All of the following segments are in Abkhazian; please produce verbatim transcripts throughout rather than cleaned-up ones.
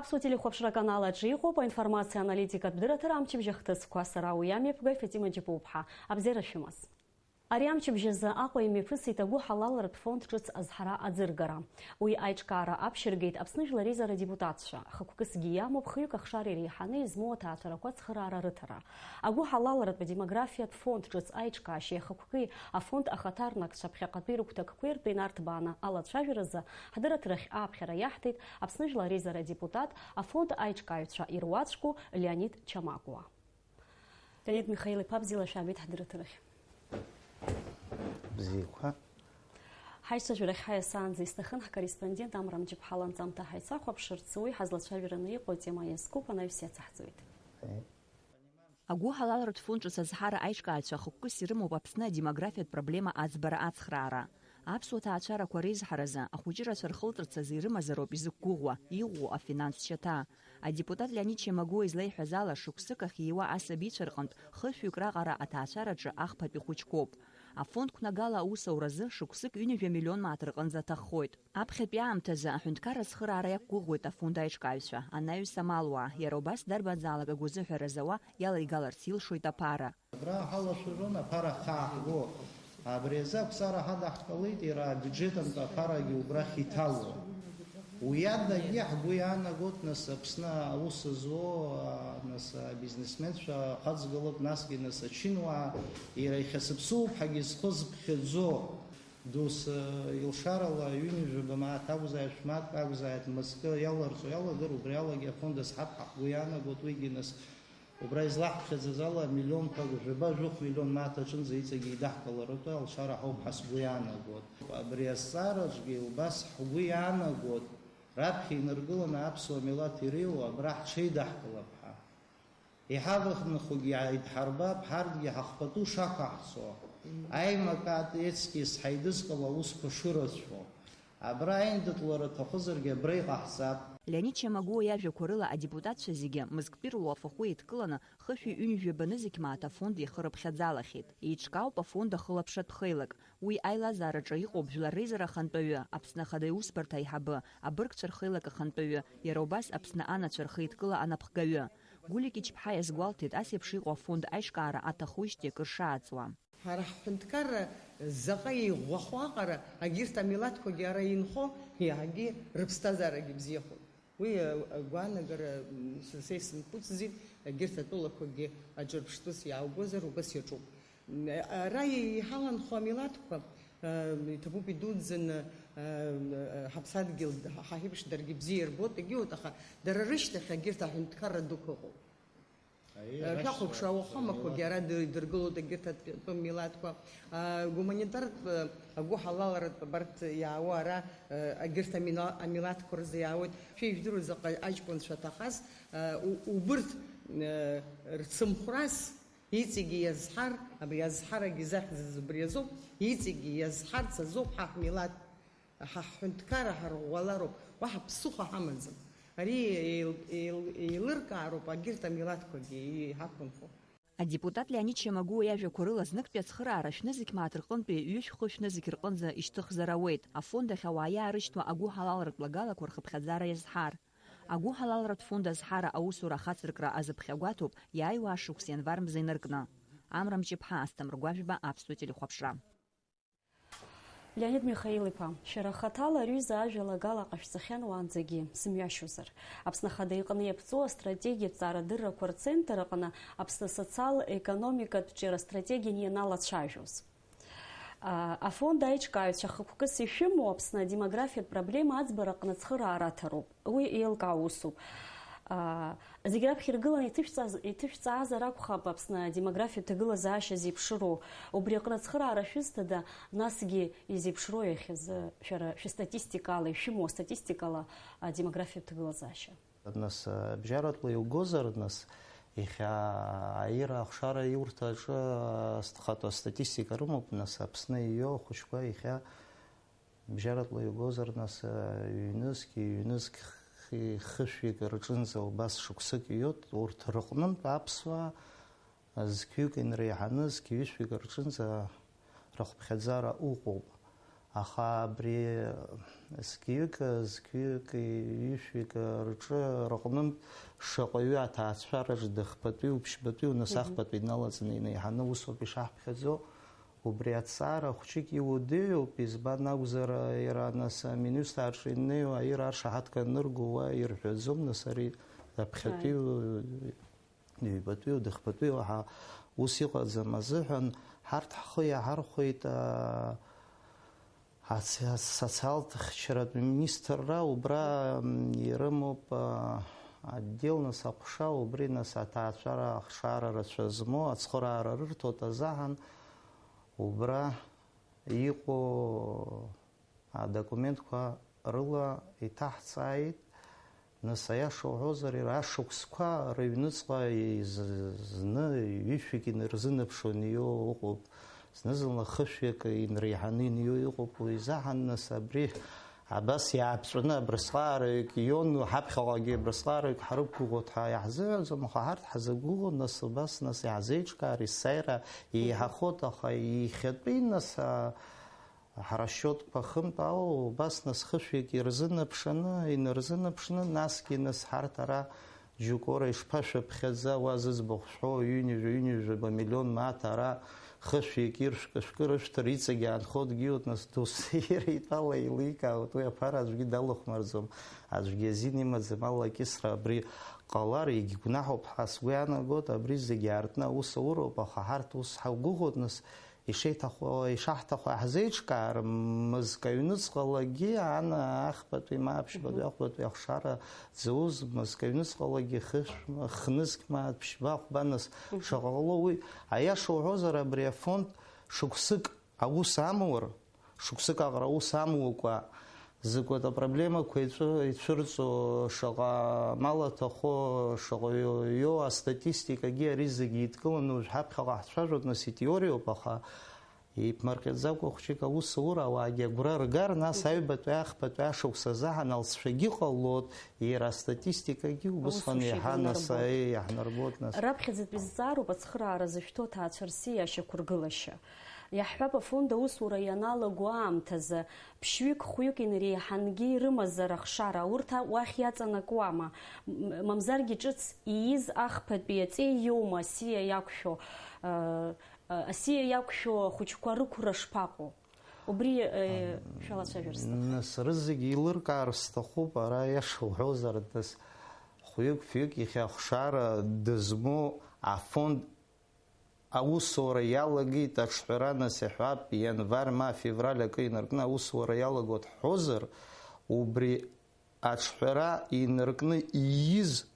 Аԥсуа телехәаԥшра аканал аҿы иҟоуп аинформациа аналитикатә дырраҭара амчыбжь ахҭысқәа. Сара уи амҩаԥгаҩ Фатима Џьапуԥҳа. Абзиара шәымаз. Ари амчыбжь азы Аҟәа имҩаԥысит агәыҳалалратә фонд ҿыц азҳара аӡыргара. Уи аиҿкаара аԥшьыргеит Аԥсны Жәлар Реизара адепутатцәа. Хықәкысгьы иамоуп хҩык ахшара иреиҳаны измоу аҭаацәарақәа ацхыраара рыҭара. Агәыҳалалратә демографиатә фонд ҿыц аиҿкаашьеи ахықәки афонд ахаҭарнакцәа ԥхьаҟатәи рыгәҭакқәеи ртәеи нарҭбааны алацәажәаразы ҳдырраҭарахь ааԥхьара иаҳҭеит Аԥсны Жәлар Реизара адепутат, афонд аиҿкааҩцәа ируаӡәку Леонид Чамагуа. Леонид Михаил-иԥа, бзиала шәаабеит ҳдырраҭарахь. Бзиақәа. Ҳаицәажәарахь ҳаиасаанӡа исҭахын ҳкорреспондент Амра Мҷыԥҳа ланҵамҭа ҳаицахәаԥшырц, уи ҳазлацәажәараны иҟоу атема иазкуп, анаҩс иацаҳҵоит. Аҳәеи. Агәыҳалалратә фонд ҿыц азҳара аиҿкааҩцәа хықәкыс ирымоуп Аԥсны адемографиатә проблема аӡбара ацхраара. Аԥсуа ҭаацәарақәа реизҳаразы, ахәыҷырацәа рхылҵырц азы ирымазароуп изықәгәыӷуа, иӷәӷәоу афинанстә шьаҭа. Адепутат Леонид Чамагуа излеиҳәаз ала, шықәсык ахь ииуа асабицәа рҟынтә хышәҩык раҟара аҭаацәараҿы ахԥатәи хәыҷқәоуп. Афонд қәнагала аусуразы шықәсык ҩынҩажәа миллион мааҭ рҟынӡа аҭаххоит. Аԥхьатәи аамҭазы аҳәынҭқарра ацхыраара иақәгәыӷуеит афонд аиҿкааҩцәа, анаҩс амалуаа, иара убас дарбанзаалак агәазыҳәара зауа иалагаларц илшоит аԥара. Абра ҳалацәажәон аԥара ахы ааҳго. Абри азы ақәҵара ҳадаҳкылеит, иара абиуџьетынтә аԥарагьы убрахь иҭало. Уи адагьы ҳгәы иаанагоит, нас, Аԥсны аус зуо, а, нас, абизнесменцәа, ахаҵгылатә, насгьы, нас, ачынуаа, иара иахьа сыԥсуоуп ҳәагьы зхы зыԥхьаӡо, дус, э, илшарала ҩынҩажәаба мааҭ акәзааит, шәмааҭк акәзааит, мызкы иаларҵо иалагар, убри алагьы афонд азҳап ҳәа ҳгәы иаанагоит, уигьы, нас, убра излаҳԥхьаӡаз ала, миллионқәак, жәаба-жәохә миллион мааҭ аҿынӡа иҵегьы идаҳкыларатәы алшара ҳауп ҳәа сгәы иаанагоит. Абри азҵаараҿгьы убас ҳгәы иаанагоит, раԥхьа инаргыланы аԥсуа милаҭ иреиуоу абра ҳҽеидаҳкылап ҳәа. Иҳавахнахугьы ааидҳарбап, ҳарҭгьы ҳахԥатәы шақәаҳҵо. Аимакаатә еҵкьыс ҳаидызкыло аусқәа шырацәоу. Абра аиндаҭлара аҭахызаргьы абра иҟаҳҵап. Леонид Чамагуа иажәақәа рыла, адепутатцәа зегьы мызктәи руафахәы еидкыланы, хышәи ҩынҩажәи банызқь мааҭ афонд иахырыԥхьаӡалахьеит. Еиҿкаауп афонд ахылаԥшратә хеилак. Уи аилазаараҿы иҟоуп Жәлар Реизара Ахантәаҩы, Аԥсны Ахада Аусбарҭа аиҳабы, абыргцәа рхеилак ахантәаҩы, иара убас Аԥсны анацәа рхеидкыла анапхгаҩы. Гулик Ичԥҳа иазгәалҭеит, ас еиԥш иҟоу афонд аиҿкаара аҭахуижьҭеи акыр шааҵуа. Ҳара ҳҳәынҭқарра заҟа иӷәӷәахо аҟара, агьырҭ амилаҭқәагьы ара инхо, иаҳагьы рыԥсҭазаарагьы бзиахоит. Уи, а, агәаанагара, м, са, са исымхәыцӡеит, егьырҭ атәылақәагьы аҿырԥштәыс иааугозар, убас иаҿуп. М, ара иҳаланхо амилаҭқәа, а, иҭабуп идуӡӡаны, а, а, ҳаԥсадгьыл, ҳа, ҳа ҳеиԥш даргьы бзиа ирбоит, егьиуеит, аха дара рышьҭахь егьырҭ аҳәынҭқарра дуқәа ыҟоуп. Аиеи, Шәахәаԥшра, ауахәамақәагьы ара ды-, идыргылоит егьырҭ атәым милаҭқәа. А, гуманитартә, а, агәыҳалалратә абарҭ иаауа ара, а, егьырҭ амина-, амилаҭқәа рзы иаауеит. Шәа ижәдыруеит заҟа аҷкәынцәа аҭахаз, а, у-, убырҭ, а, рцымхәрас иҵегьы иазҳар, абри азҳарагьы захьӡыз убри азоуп, иҵегьы иазҳарц азоуп ҳа ҳмилаҭ. Ҳа ҳҳәынҭқарра ҳарӷәӷәалароуп, уаҳа ԥсыхәа ҳамаӡам. Ари еил-, еил-, еилыркаароуп агьырҭ амилаҭқәагьы иҳақәынхо. Адепутат Леонид Чамагуа иажәақәа рыла, зныктәи ацхыраара шәнызқь мааҭ рҟынтәи ҩышә-хышә нызқь рҟынӡа ишьҭыхзар ауеит, афонд ахь ауаа иаарышьҭуа агәыҳалалратә лагалақәа рхыԥхьаӡара иазҳар. Агәыҳалалратә фонд азҳара аусура ахацыркра азыԥхьагәаҭоуп иааиуа ашықәс ианвар мза инаркны. Амра Мҷыԥҳа, Асҭамыр Гәажәба, Аԥсуа телехәаԥшра. Леонид Михаил-иԥа, шәара хаҭала ари аҩыза ажәалагала ҟашәҵахьан уаанӡагьы, сымҩашьозар. Аԥсны Ахада иҟны иаԥҵоу астратегиатә ҵаарадыррақәа рцентр аҟны Аԥсны асоциал-економикатә ҿиара стратегиан ианалацәажәоз. А, афонд аиҿкааҩцәа хықәкыс ишәымоу Аԥсны адемографиатә проблема аӡбара аҟны ацхыраара аҭароуп. Уи еилкаау усуп. Аа, зегь раԥхьа иргыланы иҭышәҵаз-, иҭышәҵаазар акәхап Аԥсны адемографиатә ҭагылазаашьа зеиԥшроу. Убри аҟны ацхыраара шәызҭада, насгьы изеиԥшроу иахьазы шәара шәыстатистикала, ишәымоу астатистикала адемографиатә ҭагылазаашьа? Нас, абжьаратәла иугозар, нас, иахьа аира ахшара иурҭаҿы, а, стхатәы астатистика рымоуп, нас, Аԥсны иио ахәыҷқәа иахьа Бжьаратәла иугозар, нас, ҩнызқь, ҩнызқь хи-, хышәҩык рҿынӡа убас шықәсык ииоит, урҭ рыҟнынтә аԥсуаа зқьҩык инреиҳаны зқьҩышәҩык рҿынӡа рыхыԥхьаӡара ыҟоуп. Аха абри зқьҩык, зқьҩык, ҩышәҩык рҿы рҟнынтә шаҟаҩы аҭаацәараҿ дыхԥатәиу, ԥшьбатәиу, нас ахԥатәи дналаҵаны инеиҳаны усоуп ишаҳԥхьаӡо. Убри аҭҵаара хәҷык иудеиуп, избан акәзар, иара нас аминистрраҿы инеиуа аира аршаҳаҭга анырго уа ирҳәаӡом, нас ари аԥхьатәиу, ҩбатәиу, дыхԥатәиу ҳа ус иҟаӡам азыҳәан, ҳарҭ ҳхы иаҳархәеит, аа, аци-, асоциалтә хьчаратә министрра убра, м, ирымоуп, аа, отдел, нас аҟәша, убри, нас аҭаацәара ахшара рацәа змоу ацхыраара рырҭоит азыҳәан, убра иҟоу адокументқәа рыла иҭаҳҵааит, нас, аиаша уҳәозар, иара ашықәсқәа рыҩныҵҟа из-, зны ҩышәҩык инарзынаԥшуан ииоу ыҟоуп, зны-зынла хышәҩык инреиҳаны иниоу иҟоуп, уи изаҳан, нас, абри абас иааԥҵәаны абрысҟаараҩык ион, ҳаԥхьаҟагьы абрысҟаараҩык ҳрықәгәыӷуеит ҳәа иаҳзыҳәаӡом, аха ҳарҭ ҳазықәгәыӷуа, нас, убас, нас, иаҳзеиҿкаар, есааира еиҳахоит, аха иахьатәи, нас, а, ҳрасчиотқәа хынтә ала, убас нас хышәҩык ирзынаԥшаны, инарзынаԥшны, насгьы нас ҳарҭ ара џьоукы уара ишԥашәыԥхьаӡа, уа зыӡбахә шәҳәо, ҩынҩажәа, ҩынҩажәаба миллион мааҭ ара хышәҩык иршәк-, шәкы рышәҭыр, иҵегь аанхо дгьылт, нас досу иара итәала еиликаауеит, уи аԥара аӡәгьы далахәмарӡом, аӡәгьы азин имаӡам, алакьысра абри ҟалар, егьгәнаҳоуп ҳәа сгәы иаанагоит, абри зегь аартны аус ауроуп, аха ҳарҭ ус ҳаугәыӷуеит, нас, ишеиҭаху, ишаҳҭаху иаҳзеиҿкаар, мызк аҩныҵҟалагьы ан ахԥатәи ма аԥшьбатәи, мгм, ахәбатәи ахшара дзауз, мызк аҩныҵҟалагьы хышә-, хнызқь ма ԥшьба ахәба, нас, мгм, шаҟа ҟало уи. Аиаша уҳәозар, абри афонд шықәсык аус амур, шықәсык аҟара аус амукәа, закәытә апроблемақәа ицәы-, ицәырҵо, шаҟа мал аҭахо, шаҟа ио-, иоу астатистикагьы ари зегьы еидкыланы уажә ҳаԥхьаҟа ҳцәажәоит, нас итеориоуп, аха иԥмырҟьаӡакәа хәҷык аус аур, ауаагьы агәра ргар, нас, мгм, аҩбатәи, ахԥатәи ашықәс азы ҳаналҵшәагьы ҟалоит, иара астатистикагьы убысҟан аусушьагьы иаҳа, нас, инарбоит. Аи, иаҳнарбоит, нас. Раԥхьаӡатәи зҵаароуп ацхыраара зышәҭо аҭаацәа рсиа ашьақәыргылашьа. Иаҳҳәап, афонд аусура ианалаго аамҭазы, ԥшьҩык-хәҩык инареиҳангьы ирымазар ахшара, урҭ а-, уахь иаҵанакуама? М-, мамзаргьы ҿыц ииз ахԥатәи аҵеи иоума асиа иақәшәо, э, э, асиа иақәшәо ахәыҷқәа рықәра шԥаҟоу? Убри, э, шәалацәажәар сҭахуп. Нас рызегьы еилыркаар сҭахуп, ара аиаша уҳәозар, нас хәҩык-фҩык иахьа ахшара дызмоу афонд аусура иалагеит аҿҳәара, нас иаҳҳәап, ианвар ма февраль акы инаркны аусура иалагоит ҳҳәозар, убри аҿҳәара инаркны ииз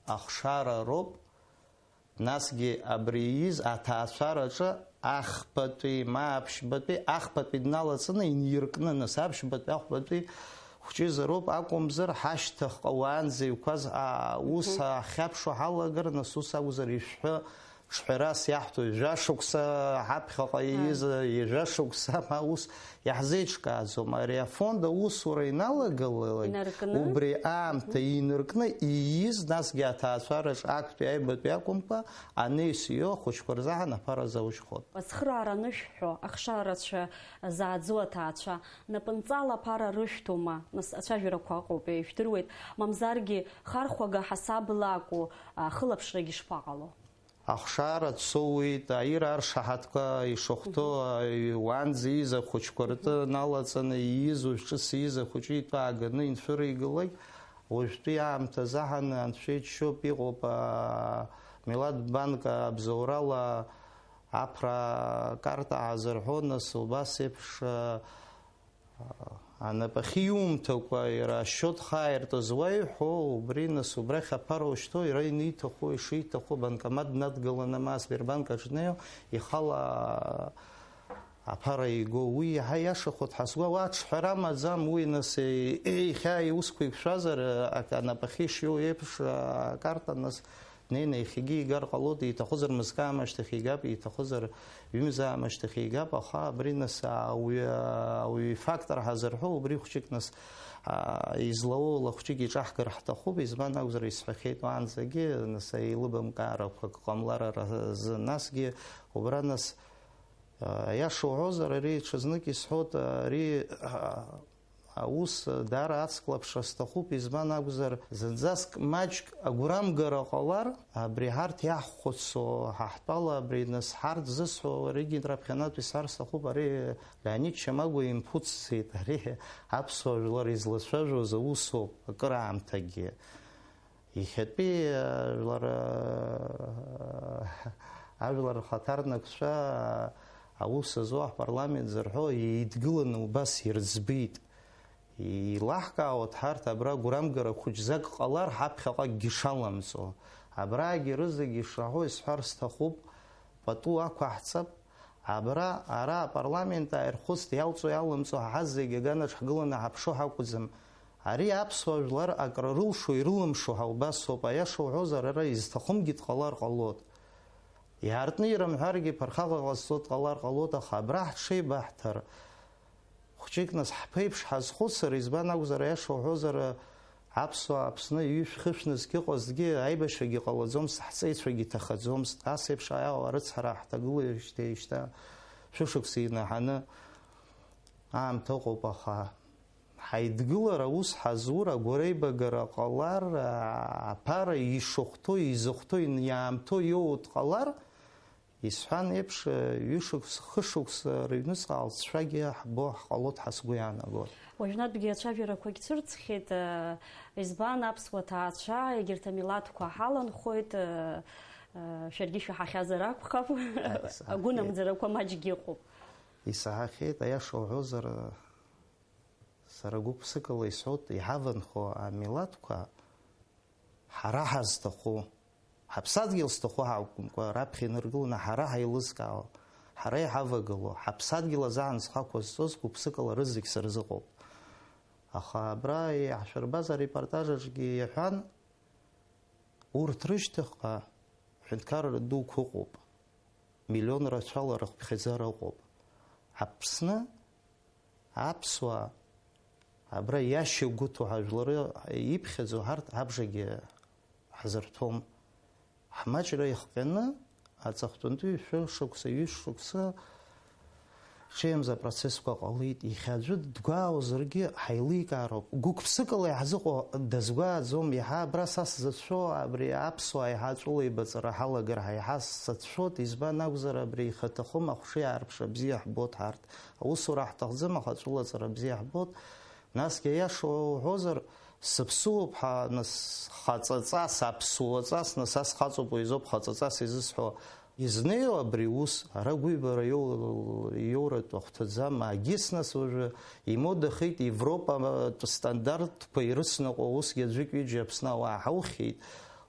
ахшара роуп, насгьы абри ииз аҭаацәараҿы ахԥатәи ма аԥшьбатәи, ахԥатәи дналаҵаны иниркны, нас аԥшьбатәи, ахәбатәи хәҷызароуп акәымзар, ҳашьҭахьҟа уаанӡа иқәаз, а, ус, мгм, ахьаԥшу ҳалагар, нас ус акәзар ишәҳәы, ҿҳәарас иаҳҭо, ҩажәа шықәса ҳаԥхьаҟа, ааи, ииз, ҩажәа шықәса ма ус иаҳзеиҿкааӡом. Ари афонд аусура иналагалалак, инаркны, убри аамҭа, мгм, инаркны ииз, насгьы аҭаацәараҿ актәи аҩбатәи акәымкәа, анеис иоу ахәыҷқәа рзаҳан аԥара заужьхоит. Ацхыраара анышәҳәо, ахшара рацәа зааӡо аҭаацәа, напынҵала аԥара рышәҭома? Нас ацәажәарақәа ыҟоуп, ишәдыруеит, мамзаргьы хархәага ҳасабла акәу, ахылаԥшрагьы шԥаҟало? Ахшара дсоуит, аира аршаҳаҭга ишахәҭоу, мгм, аҩ-, уаанӡа ииз ахәыҷқәа ртәы налаҵаны ииз, уажә ҿыц ииз ахәыҷы итәы ааганы инцәыригылак, уажәтәи аамҭазы аҳаны анцәа иџьшьоуп, иҟоуп, аа, Милаҭ банк абзоурала аԥра карта аазырҳәо, нас убас еиԥш, аа, анапахьы иумҭакәа, иара ашьоҭ хаа иртыз уаҩ ҳәо, убри, нас, убрахь аԥара ушьҭоу, иара ианиҭаху, ишиҭаху, абанкомат днадгыланы, ма асбербанк аҿы днеиуа, ихала аԥара иго, уи иаҳа иашахоит ҳазгәа, уа аҿҳәара амаӡам, уи, нас, е-, е-, иахьа иусқәа иқәшәазар, а-, анапахьы ишиоу еиԥш, а-, акарта, нас, днеины иахьагьы игар ҟалоит, иҭахызар мызкы аамышьҭахь игап, иҭахызар ҩымз аамышьҭахь игап, аха абри, нас, ауаҩы, ауаҩы ифактор ҳазырҳәо, убри хәҷык, нас, а, излауоу ала хәҷык иҿаҳгар ҳҭахуп, избан акәзар, исҳәахьеит уаанӡагьы, нас, еилыбамкаарақәак ҟамлар аразы, насгьы убра, нас, Аиаша уҳәозар, ари ҽазнык исҳәоит, ари, а, аус даара ацклаԥшра сҭахуп, избан акәзар, зынӡаск маҷк агәрамгара ҟалар, абри ҳарҭ иаҳхәыцуа, ҳа ҳтәала абри нас ҳарҭ зысҳәо, аригьы раԥхьанатә исҳәар сҭахуп, ари Леонид Чамагәа импуццеит, ари аԥсуа жәлар излацәажәоз аусоуп, акыраамҭагьы. Иахьатәи, э, жәлар, э, ажәлар рхаҭарнакцәа аус зуа ҳпарламент зырҳәо еидгыланы убас ирӡбеит. Еилаҳкаауеит ҳарҭ абра гәрамгара хәыҷӡак ҟалар ҳаԥхьаҟа акгьы шаламҵо. Абраагьы рызегьы ишраҳәо исҳәар сҭахуп, пату ақәаҳҵап. Абра, ара апарламент ааирхәыцт, иалҵуа иалымҵуа ҳа зегьы аганаҿ ҳгыланы ҳаԥшуа ҳакәӡам. Ари аԥсуа жәлар акры рылшо, ирылымшо ҳәа убасоуп, аиаша уҳәозар, ара изҭахымгьы дҟалар ҟалоит. Иаартны ирымҳәаргьы ԥырхага ҟазҵо дҟалар ҟалоит, аха абра ҳҽеибаҳҭар, хәҷык нас ҳԥеиԥш ҳазхәыцыр, избан акәзар, аиаша уҳәозар, аԥсуаа Аԥсны ҩышә-хышә нызқь ыҟазҭгьы, аибашьагьы ҟалаӡомызт, ҳҵеицәагьы иҭахаӡомызт, ас еиԥш аиаауа рыцҳара ҳҭагылоижьҭеи шьҭа шәышықәса инаҳаны аамҭа ыҟоуп, аха ҳаидгылара ус ҳазур, агәареибагара ҟалар, аԥара ишахәҭоу, изыхәҭоу, иаамҭоу иоуа дҟалар, исҳәан еиԥш, ҩышықәс, хышықәса рыҩныҵҟа алҵшәагьы ҳбо ҳҟалоит ҳәа сгәы иаанагоит. Уажәнатәгьы ацәажәарақәагь цәырҵхьеит, э, избан аԥсуа ҭаацәа, егьырҭ амилаҭқәа ҳаланхоит, э, э, шәаргьы шәаҳахьазар акәхап, Исаҳахьеит. Агәынамӡарақәа маҷгьы ыҟоуп. Исаҳахьеит, аиаша уҳәозар, сара гәык-ԥсыкала исҳәоит, иҳаванхо амилаҭқәа ҳара ҳазҭаху, ҳаԥсадгьыл зҭаху ҳакәымкәа, раԥхьа инаргыланы ҳара ҳаилызкаауа, ҳара иҳавагылоу, ҳаԥсадгьыл азаан зхы ақәызҵоз гәык-ԥсыкала рызегь сырзыҟоуп. Аха абра иаҳшәырбаз арепортаж аҿгьы иаҳәан, урҭ рышьҭахьҟа ҳәынҭқарра дуқәа ыҟоуп, миллион рацәала рыхԥхьаӡара ыҟоуп. Аԥсны аԥсуаа абра иашьа гәыҭо ҳажәлары иԥхьаӡо ҳарҭ абжагьы ҳзырҭом. Ҳмаҷра иахҟьаны аҵыхәтәантәи шәышықәса, ҩышықәса ҽеимза апроцессқәа ҟалеит. Иахьа аӡәы дгәаауазаргьы ҳаиликаароуп. Гәык-ԥсыкала иаҳзыҟоу дазгәааӡом. Иаҳа абра са сзыцәшәо абри аԥсуаа иаҳа аҵәыуеибаҵара ҳалагар ҳәа иаҳа сацәшәоит. Избан акәзар, абри ихаҭахым ахәшеиаарԥшра бзиа ҳбоит ҳарҭ. Аусура ҳҭахӡам, аха аҵәылаҵара бзиа ҳбоит. Насгьы аиаша уҳәозар, сыԥсуоуп ҳәа, нас хаҵаҵас, аԥсуаҵас, нас ас хаҵоуп, уи азоуп хаҵаҵас изысҳәо. Изнеиуа абри ус, ара гәыҩбара иоу-, иоуратәы ахәҭаӡам, агьыс нас уажәы имодахеит, Европатә стандартқәа ирыцныҟәо усгьы аӡәык-ҩыџьа Аԥсны ауаа ҳаухьеит.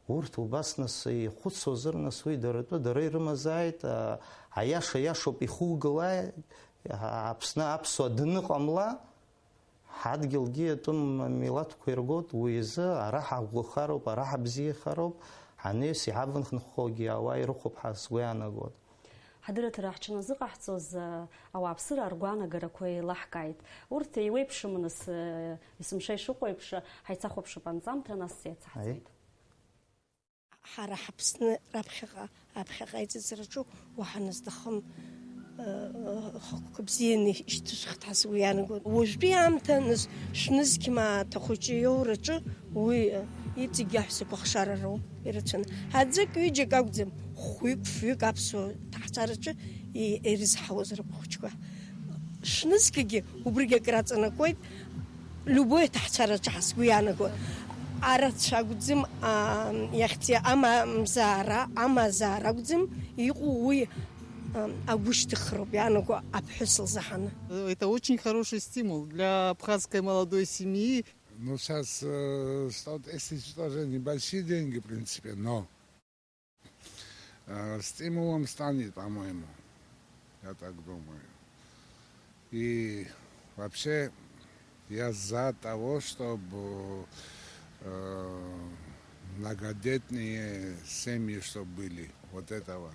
Урҭ убас нас ихәыцуазар, нас уи дара тәы дара ирымазааит, а, аиаша иашоуп, ихугылааит, а, Аԥсны аԥсуа даныҟамла, ҳадгьылгьы атәым милаҭқәа иргоит, уи изы ара ҳаӷәӷәахароуп, ара ҳабзиахароуп, ҳанеис иҳаванхнхогьы ауаа ирыхәап ҳәа сгәы иаанагоит. Ҳадырраҭара ҳҽаназыҟаҳҵоз, ауааԥсыра ргәаанагарақәа еилаҳкааит. Урҭ еиуеиԥшым нас, есымша ишыҟоу еиԥш, ҳаицахәаԥшып анҵамҭа, нас сеицаҳҵоит. Аи. Ҳара ҳаԥсны раԥхьаҟа, аԥхьаҟа аиҵыҵраҿы уаҳа назҭахым, э, хықәкы бзианы ишьҭышәхт ҳәа сгәы иаанагоит. Уажәтәи аамҭа нас шәнызқь мааҭ ахәыҷы иоураҿы уи, э, иҵегь аҳәсақәа хшара роуп ирацәаны. Аӡәык-ҩыџьак акәӡам, хәҩык-фҩык аԥсуа ҭаацәараҿы и-, ирызҳауаз рхәыҷқәа. Шәнызқьгьы убригьы акраҵанакуеит. Любой аҭаацәараҿы ҳа сгәы иаанагоит. Арацәа акәӡам, а, иахьӡи амамзаара, амазаара акәӡам, иҟоу уи, а, агәышьҭыхроуп иаанаго аԥҳәыс лзаҳаны. Это очень хороший стимул для абхазской молодой семьи. Ну, сейчас, э, сто тысяч тоже небольшие деньги, в принципе, но Э, стимулом станет, по-моему. Я так думаю. И вообще, я за того, чтобы, э, многодетные семьи, чтобы были. Вот этого.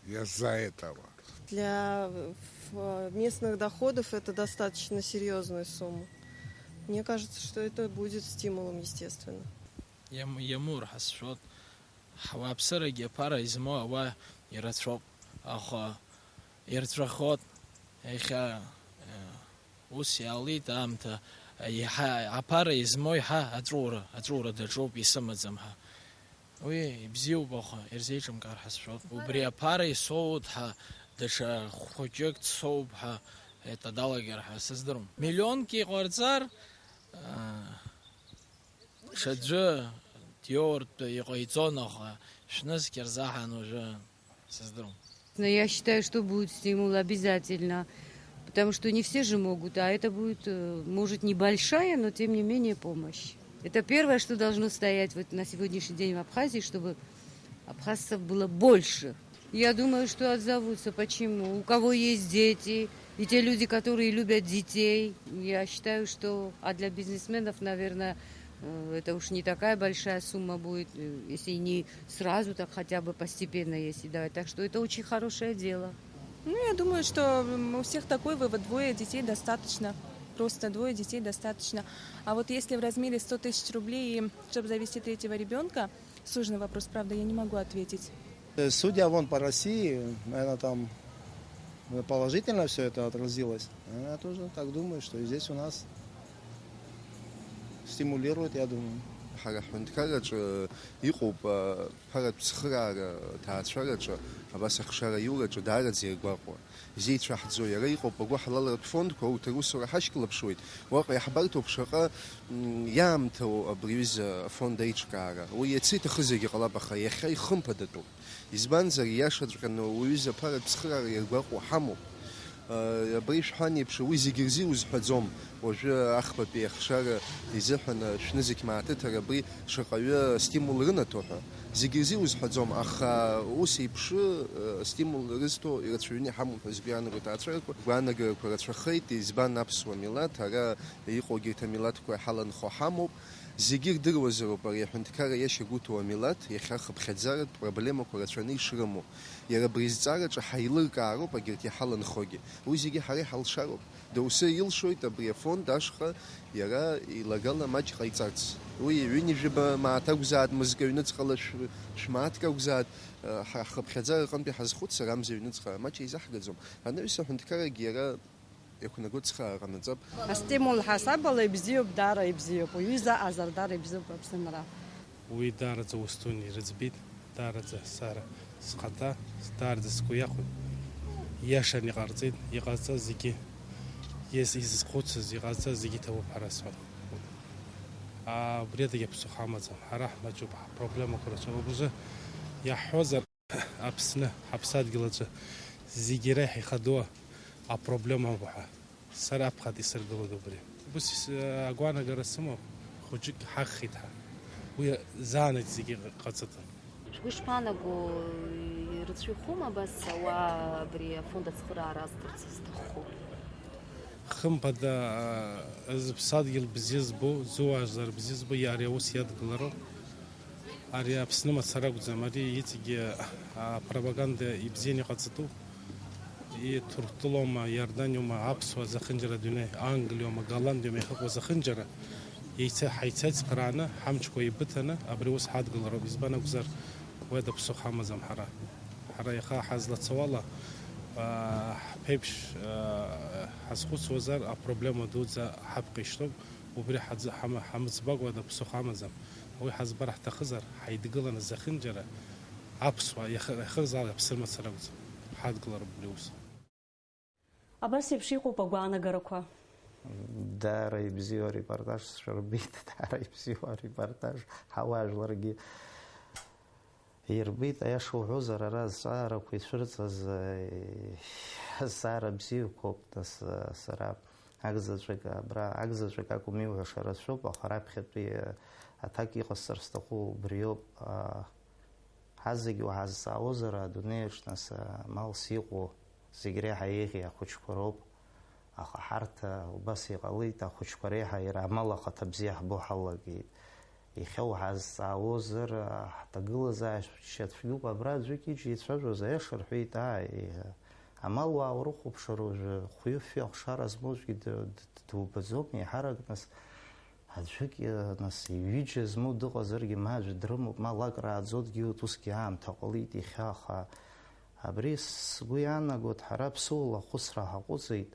Я за этого. Для, э, местных доходов это достаточно серьёзная сумма. Мне кажется, что это будет стимулом, естественно. Иам-, иамур ҳазшәоит. Ҳуааԥсырагьы аԥара измоу ауаа ирацәоуп, аха Ирҵәахот, иахьа, э, ус иаалит аамҭа, еиҳа аԥара измоу еиҳа аҵәуара, аҵәуара даҿуп, исымаӡам ҳәа. Уи ибзиоуп, аха ирзеиҿымкаар ҳәа сшәоит. Убри аԥара исоут ҳәа, даҽа хәыҷык дсоуп ҳәа, это, далагар ҳәа сыздырам. Миллионк иҟарҵар, аа, ҽаӡәы диортә иҟаиҵон, аха шәнызқь рзаҳан уажәы сыздырам. Но я считаю, что будет стимул обязательно, потому что не все же могут, а это будет, э, может, небольшая, но тем не менее помощь. Это первое, что должно стоять вот на сегодняшний день в Абхазии, чтобы абхазцев было больше. Я думаю, что отзовутся. Почему? У кого есть дети, и те люди, которые любят детей, я считаю, что, а для бизнесменов, наверное, э, это уж не такая большая сумма будет, э, если не сразу, так хотя бы постепенно, если давать. Так что это очень хорошее дело. Ну, я думаю, что, м, у всех такой вывод: двое детей достаточно. Просто двое детей достаточно. А вот если в размере сто тысяч рублей, и чтобы завести третьего ребёнка, сложный вопрос, правда, я не могу ответить. Э, судя вон по России, наверное, там положительно всё это отразилось. Я тоже так думаю, что и здесь у нас стимулирует, я думаю. Ҳара ҳҳәынҭқарраҿы иҟоуп, а, ԥаратә цхыраара ҭаацәараҿы, абас ахшара аиураҿы даараӡа иагәаҟуа. Изеицәаҳҵо иара иҟоуп агәыҳалалратә фондқәа, урҭ русура ҳашьклаԥшуеит, уаҟа иаҳбарҭоуп шаҟа, м, иаамҭоу абри аҩыза афонд аиҿкаара. Уи иацы иҭахызаргьы ҟалап, аха иахьа ихымԥадатәуп. Избанзар, ииашаҵәҟьаны уи аҩыза аԥаратә цхыраара иаргәаҟуа ҳамоуп. Э, абри шәҳәан еиԥш, уи зегьы рзы иузҳәаӡом. Уажәы ахԥатәи ахшара изыҳәан, э, шәнызқь мааҭыҭра абри шаҟаҩы астимул рынаҭо ҳәа. Зегьы рзы иузҳәаӡом, аха ус еиԥш, э, астимул рызҭо ирацәаҩны иҳамоуп ҳәа сгәы иаанагоит ааҵәарақәа. Гәаанагақәа рацәахеит, избан аԥсуа милаҭ, ара иҟоугьы рҭамилаҭқәа иҳаланхо ҳамоуп. Зегьы ирдыруазароуп ари аҳәынҭқарра иашьа гәыҭоу амилаҭ иахьа хыԥхьаӡаратә проблемақәа рацәаны ишрымоу. Иара абри азҵаараҿы ҳаилыркаароуп агьырҭ иҳаланхогьы. Уи зегьы ҳара иҳалшароуп. Доусы илшоит абри афонд ашҟа иара илагала маҷ ҟаиҵарц. Уи ҩынҩажәаба мааҭ акәзааит, мызкы аҩныҵҟала шә-, шә-мааҭк акәзааит, ҳа ҳхыԥхьаӡара аҟынтәи ҳазхәыцыр, амза аҩныҵҟа маҷ еизаҳгаӡом. Анаҩс аҳәынҭқаррагьы иара иақәнаго цхыраара ҟанаҵап. Астимул ҳасабала ибзиоуп, даара ибзиоуп. Уҩыза аҟазар даара ибзиоуп Аԥсынра. Уи даараӡа ус дуны ирыӡбеит, даараӡа сара схаҭа, даараӡа сгәы иахәеит. Ииашаны иҟарҵеит, иҟазҵаз зегьы, из-, изызхәыцыз, иҟазҵаз зегьы ҭабуп ҳәа расҳәон. А, убри адагьы ԥсыхәа амаӡам, ҳара ҳмаҷуп, ҳпроблемақәа рацәоуп. Убжы иаҳҳәозар, Аԥсны, ҳаԥсадгьыл аҿы зегьы реиҳа ихадоу апроблемоуп ҳәа сара аԥхьатәи исыргылоит убри. Ус ис-, агәаанагара сымоуп, хәыҷык ҳагхеит ҳәа. Уи заанаҵ зегьы ҟаҵатәын. Шәгәы ишԥаанаго, ирацәаҩхома абас ауаа абри афонд ацхыраара азҭарц зҭаххо? Хымԥада, а, зыԥсадгьыл бзиа збо, зуаажәлар бзиа збо, иара аус иадгылароуп. Ари Аԥсны мацара акәӡам, ари иҵегьы апропаганда ибзианы иҟаҵатәуп. Иҭурҭәылоума, Иорданиоума, аԥсуаа зехьынџьара адунеи, Англиоума, Голландиоума иахьыҟоу зехьынџьара, еица-, ҳаицеицхрааны, ҳамчқәа еибыҭаны абри аус ҳадгылароуп. Избан акәзар, уи ада ԥсыхәа ҳамаӡам ҳара. Ҳара иаха ҳазлацауала, аа, ҳԥеиԥш, аа, ҳазхәыцуазар, апроблема дуӡӡа ҳаԥхьа ишьҭоуп, убри ҳаӡ-, ҳам-, ҳамыӡбакәа ада ԥсыхәа амаӡам. Уи ҳазбар ҳҭахызар, ҳаидгыланы зехьынџьара аԥсуаа иахьа-, иахьырзаалак аԥсырмацара акәӡам, ҳадгылароуп убри аус. Абас еиԥш иҟоуп агәаанагарақәа. Даара ибзиоу арепортаж сшәырбеит, даара ибзиоу арепортаж, ҳауаажәларгьы ирбеит, аиаша уҳәозар, ара азҵаарақәа ицәырҵыз, э, азҵаара бзиақәоуп, нас, э, сара Агзаҵәык, абра агзаҵәык акәым иуҳәаша рацәоуп, аха раԥхьатәи, э, аҭак иҟасҵар сҭаху убриоуп. А, ҳазегь уҳазҵаауазар, адунеиаҿ, нас, а, малс иҟоу зегь реиҳа еиӷьу ахәыҷқәа роуп. Аха ҳарҭ, а, убас иҟалеит, ахәыҷқәа реиҳа иара амал ахаҭа бзиа ҳбо ҳалагеит. Иахьа уҳазҵаауазар, а, ҳҭагылазаашьа цәгьоуп, абра аӡәык иџьа ицәажәоз аиаша рҳәеит, ааи, амал уаа урыхәаԥшыр уажәы хәҩы-фҩы ахшара змоу аӡәгьы д-, д-, дубаӡом, еиҳарак нас аӡәык, нас ҩыџьа змоу дыҟазаргьы, ма аӡә дрымоуп, ма лак рааӡо дгьылт, усгьы аамҭа ҟалеит иахьа, аха Абри сгәы иаанагоит, ҳара аԥсуала ахәыцра ҳаҟәыҵит.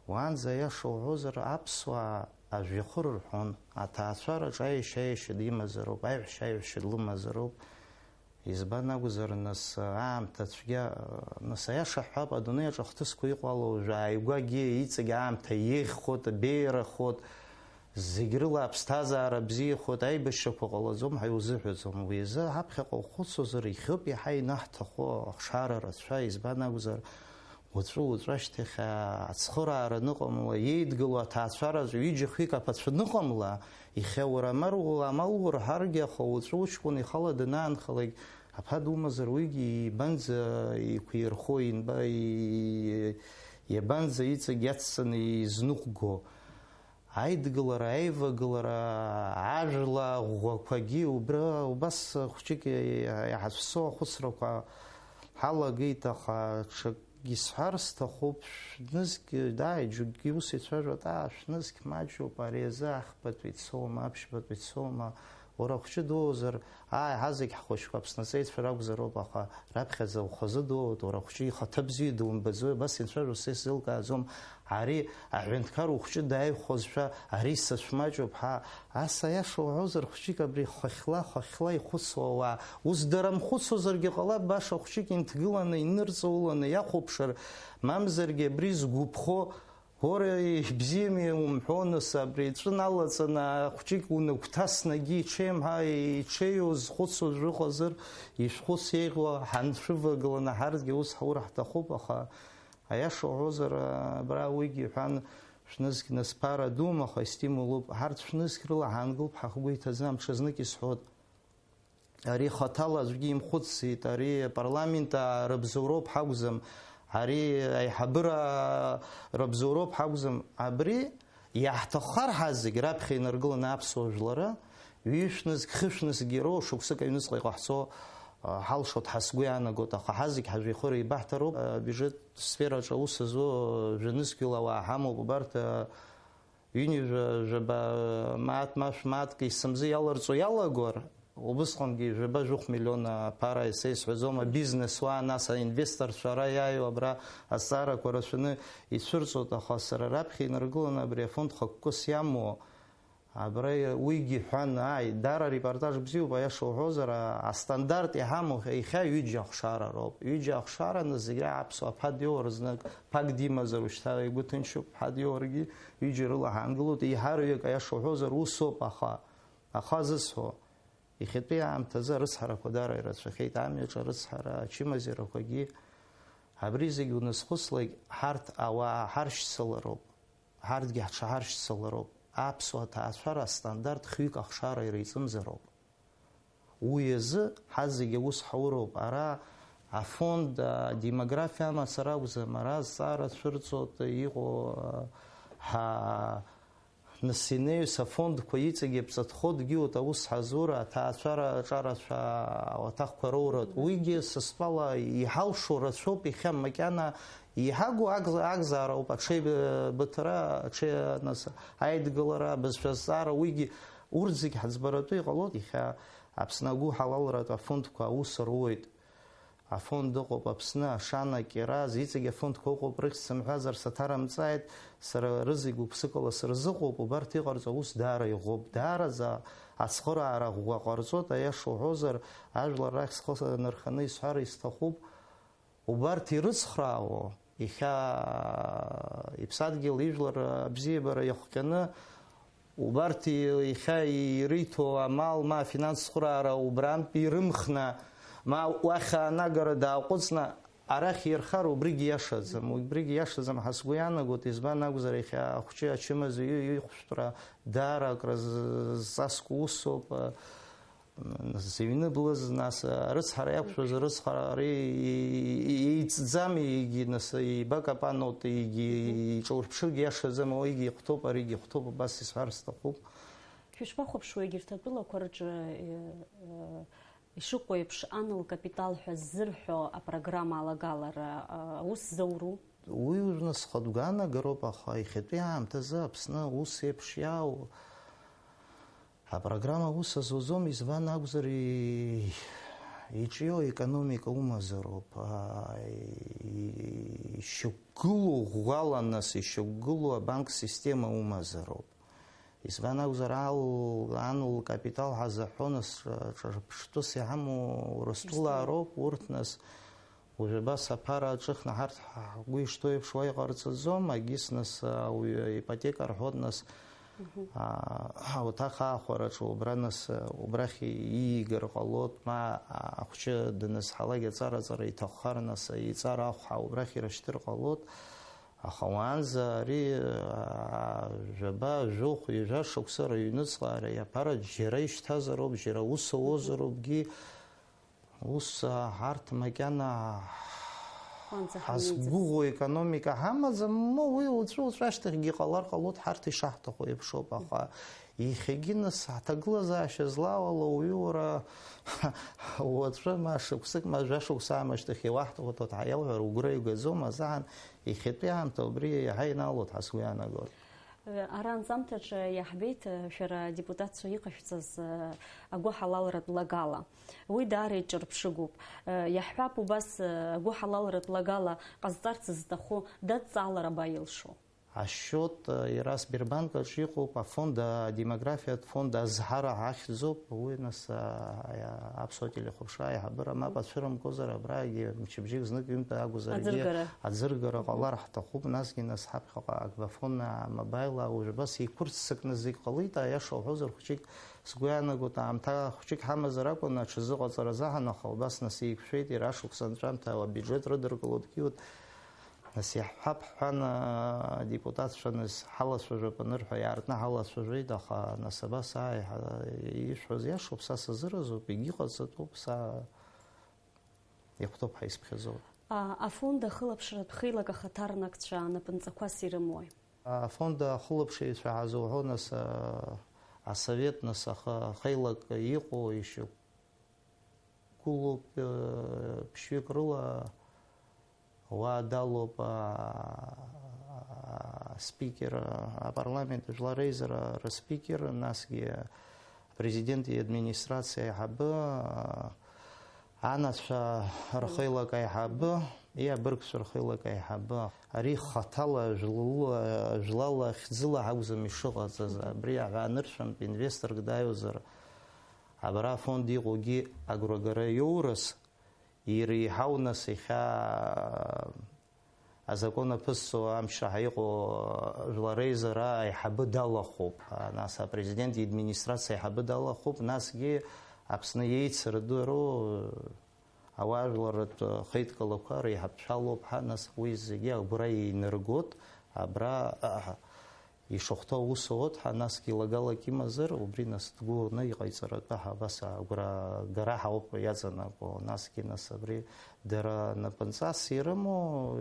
Уаанӡа, аиаша уҳәозар, аԥсуаа ажәҩахыр рҳәон, аҭаацәараҿ аиашьа-аиашьа димазароуп, аиҳәшьа-аиҳәшьа длымазароуп. Избан акәзар, нас, аамҭа цәгьа, нас, аиаша ҳҳәап, адунеи аҿы ахҭысқәа иҟало уажәы ааигәагьы иҵегь аамҭа еиӷьхоит, беиарахоит, зегь рыла аԥсҭазаара бзиахоит, аибашьрақәа ҟалаӡом ҳәа иузыҳәаӡом. Уи азы ҳаԥхьаҟа ухәыцуазар, ихьоуп иаҳа инаҳҭаху ахшара рацәа, избан акәзар, уаҵәы-уаҵәы ашьҭахь ацхыраара аныҟамла, иеидгыло аҭаацәараҿы ҩыџьа-хҩык аԥацәа аныҟамла, ихьаура амал, амал урҳаргьы, аха уаҵәы уҷкәын ихала данаанхалак, аԥа думазар, уигьы ибанӡа еиқәирхо, инба-, и-, иабанӡа иҵегь иацҵаны изныҟәго? Аидгылара, аивагылара, ажәла ӷәӷәақәагьы убра, убас хәҷык иаҳацәцо ахәыцрақәа ҳалагеит, аха ҽакгьы сҳәар сҭахуп, шәнызқь, дааи, џьыкгьы ус ицәажәоит, аа, шәнызқь маҷуп, ари азы ахԥатәи дцома, аԥшьбатәи дцома, уара хәҷы дуозар, ааи, ҳазегь ҳхәыҷқәа Аԥсны аҵеицәа ракәзароуп, аха раԥхьаӡа ухазы дууоуп, уара хәҷы ихаҭа бзиа думбаӡои, абас инцәажәо са исзеилкааӡом, ари аҳәынҭқар ухәҷы дааихәозшәа, ари сацәмаҷуп ҳәа, ас аиаша уҳәозар, хәҷык абри хәахьла, хәахьла ихәыцуа ауаа, ус дара мхәыцуазаргьы ҟалап, баша хәҷык инҭгыланы, инырҵауланы иахәаԥшыр, мамзаргьы абри згәыԥхо, уара ибзиами умҳәо, нас абри ҵәы налаҵаны, хәҷык унагәҭасны, егьи иҽеимҳәа, иҽеиу зхәыцуа жәыҟазар, ишәхәыц еиӷьуа ҳаншәывагыланы, ҳарҭгьы ус ҳаур ҳҭахуп, аха, аиаша уҳәозар, абра уигьы иҳәан, шәнызқь насԥара дуума, аха истимулуп, ҳарҭ шәнызқь рыла ҳаангылп, ҳа ҳгәы иҭаӡам, ҽазнык исҳәот. Ари хаҭала аӡәгьы имхәыцӡеит, ари апарламент рыбзоуроуп ҳакәӡам, ари аиҳабыра рыбзоуроуп ҳакәӡам. Абри иаҳҭаххар ҳазегь раԥхьа инаргыланы аԥсуа жәлара, ҩышәнызқь, хышәнызқьгьы ироуа шықәсык аҩныҵҟа иҟаҳҵо, а, ҳалшоит ҳәа сгәы иаанагоит, аха ҳазегь ҳажәеихыра еибаҳҭароуп. Абиужет сфераҿы аус зуа жәа-нызқьҩыла ауаа ҳамоуп, убарҭ, а, ҩынҩажәа, жәаба мааҭ, ма шә-, мааҭк есымзы иаларҵо иалагор, убысҟангьы жәаба-жәохә миллион аԥара, са исҳәаӡом, абизнес уаа, нас аинвесторцәа ара иааиуа абра азҵаарақәа рацәаны ицәырҵуеит, аха сара раԥхьа инаргыланы абри афонд хықәкыс иамоу, абра уигьы ҳәан, ааи, даара арепортаж бзиоуп, аиаша уҳәозар, а-, астандарт иҳамоу иахьа ҩыџьа ахшара роуп. Ҩыџьа ахшараны зегь аԥсуа ԥа диоур знык, ԥак димазар ушьҭа игәы ҭынчуп, ԥа диоургьы ҩыџьа рыла ҳаангылоит, еиҳараҩык, аиаша уҳәозар, усоуп, аха, аха зысҳәо, иахьатәи аамҭазы арыцҳарақәа даара ирацәахеит, амҩаҿ арыцҳара, ачымазарақәагьы, абри зегь уназхәыцлак, ҳарҭ ауаа ҳаршьцылароуп, ҳарҭгьы ҳҽаҳаршьцылароуп, аԥсуа ҭаацәара астандарт хҩык ахшара иреиҵымзароуп. Уи азы ҳазегь аус ҳауроуп. Ара афонд, а, демографиа амацара акәӡам, ара азҵаара цәырҵоит иҟоу, а, ҳа-, нас инеиуеи афондқәа иҵегь иаԥҵатәхо дгьылоит аус ҳазура, аҭаацәара аҿарацәа ауаҭахқәа роуротә. Уигьы са стәала иҳалшо рацәоуп, иахьа макьана иҳагу агз-, агзаара ауп, аҽеибыҭара, аҽеи-, нас, аидгылара, абызшәа азҵаара, уигьы урҭ зегь ҳаӡбаратәы иҟалоит, иахьа Аԥсны агәыҳалалратә афондқәа аус руеит. Афонд ыҟоуп Аԥсны, Ашана, Кьераз, иҵегь афондқәа ыҟоуп, рыхьӡ сымҳәазар саҭарымҵааит, сара рызегь гәыԥсыкала сырзыҟоуп, убарҭ иҟарҵо аус даара иӷәӷәоуп, даараӡа ацхыраара ӷәӷәа ҟарҵоит, аиаша уҳәозар, ажәлар рахь схы нырханы исҳәар исҭахуп, убарҭ ирыцхраауоу, иахьа иԥсадгьыл ижәлар абзиабара иахҟьаны, убарҭ иахьа ириҭо амал, ма афинанс цхыраара убрантә ирымхны, ма уахь аанагара дааҟәыҵны, арахь ирхар, убригь иашаӡам, убригь иашаӡам ҳәа сгәы иаанагоит, избан акәзар, иахьа ахәҷы ачымазаҩы ихәшәтәра даара акры з-, зҵазкуа усоуп, зыҩны блыз, нас, арыцҳара иақәшәаз арыцҳара, ари еицӡам, егьи, нас, ибакапаноуп, егьи иҿаурԥшыргьы иашаӡам, уигьы ихәҭоуп, аригьы ихәҭоуп, убас исҳәар сҭахуп. Шәышԥахәаԥшуа егьырҭ атәылақәа рҿы, э, э, ишыҟоу еиԥш, ан лкапитал ҳәа ззырҳәо апрограмма алагалара, э, аус зауру? Уи уажәны схатә гәаанагароуп, аха иахьатәи аамҭазы Аԥсны аус еиԥш иаау апрограмма аус азуӡом, избан акәзар, и-, Иҿио аекономика умазароуп, аа, и-, ишьақәгылоу ӷәӷәала нас, ишьақәгылоу абанк система умазароуп. Избан акәзар, ал-, ан лкапитал ҳазаҳәо нас, ҿырԥштәыс иҳамоу Урыстәылаа роуп, урҭ нас уажә абас аԥара аҿыхны ҳарҭ ҳгәы ишҭоу еиԥш уа иҟарҵаӡом, агьыс нас ауаҩы ипотека рҳәоит нас, аа, ауаҭах аахәараҿы убра нас, убрахь иигар ҟалоит, ма ахәҷы данызҳалак аҵара-ҵара иҭаххар нас, иҵара ахә убрахь ирышьҭыр ҟалоит. Аха уаанӡа ари, аа, жәаба, жәохә, ҩажәа шықәса рыҩныҵҟа ари аԥара џьара ишьҭазароуп, џьара ус ауазароупгьы, ус, аа, ҳарҭ макьана Уанӡа ҳанеиӡаз. Ҳазқәгәыӷуа економика ҳамаӡам, ма уи уаҵәы-уаҵәы ашьҭахьгьы иҟалар ҟалоит, ҳарҭ ишаҳҭаху еиԥшоуп, аха иахьагьы нас ҳҭагылазаашьа злаауала уаҩы уара уаҵәы ма шықәсык, ма жәа шықәса аамышьҭахь иуаҳҭаху ҳәа иалҳәар угәра игаӡом, азаҳан Иахьатәи аамҭа убри иаҳа инаалоит ҳәа сгәы иаанагоит. Ара анҵамҭаҿы иаҳбеит, шәара адепутатцәа иҟашәҵаз агәыҳалалратә лагала. Уи даара иҿырԥшыгоуп. Иаҳҳәап убас, агәыҳалалратә лагала ҟазҵарц зҭаху дадҵаалар абаилшо? Асчиот, иара Сбербанк аҿы иҟоуп, афонд, адемографиатә фонд азҳара ахьӡуп, уи нас, аԥсуа телехәаԥшра аиҳабыра мап ацәырымкуазар, абраагьы мчыбжьык знык ҩынтә акәзаргьы Аӡыргара. Аӡыргара ҟалар ҳҭахуп, насгьы нас ҳаԥхьаҟа Агвафон, амобаил, уажә абас еиқәырццакны зегь ҟалеит, аиаша уҳәозар, хәыҷык сгәы иаанагоит, аамҭа хәыҷык ҳамазар акәын аҽазыҟаҵара азаҳан, аха убас нас еиқәшәеит, иара ашықәс анҵәамҭа абиуџьет рыдыркылоит, иуҭ. Нас иаҳҳәап ҳҳәан, адепутатцәа нас ҳалацәажәап анырҳәа, иаартны ҳалацәажәеит, аха нас абас ааи, ҳа-, ишәҳәоз иашоуп, са сазыразуп, егьыҟаҵатәуп, са ихәҭоуп ҳәа исԥхьаӡоит. А, афонд ахылаԥшратә хеилак ахаҭарнакцәа анапынҵақәас ирымои? Афонд ахылаԥшыҩцәа ҳазуҳәо, нас, а, асовет, нас, аха хеилак иҟоу ишьақәгылоуп, э, ԥшьҩык рыла уа далоуп, а, аспикер, апарламент жәлар реизара рыспикер, насгьы апрезидент иадминистрациа аиҳабы, а, анацәа рхеилак аиҳабы, и, абыргцәа рхеилак аиҳабы. Ари хаҭала, жәлала, жәлала, хьӡыла акәӡам ишыҟаҵаз. Абри аҳәаа нырцәынтә инвесторк дааиуазар, абра афонд иҟоугьы агәрагара иоурыз, иреиҳау нас иахьа азакәан аԥызҵо амчра ҳаиҟоу жәлар реизара аиҳабы далахәуп, нас апрезидент идминистрациа аиҳабы далахәуп, насгьы Аԥсны еицырдыруа ауаажәларратә хеидкылақәа реиҳабцәа лоуп ҳәа, нас уи зегьы агәра еиныргоит, абра, а, ишахәҭоу аус ауеит ҳәа, насгьы лагалак имазар, убри нас дгәыӷны иҟаиҵаратәы ҳа-, абас агәра гара ҳауп иаҵанакуа, насгьы нас абри дара напынҵас ирымоу,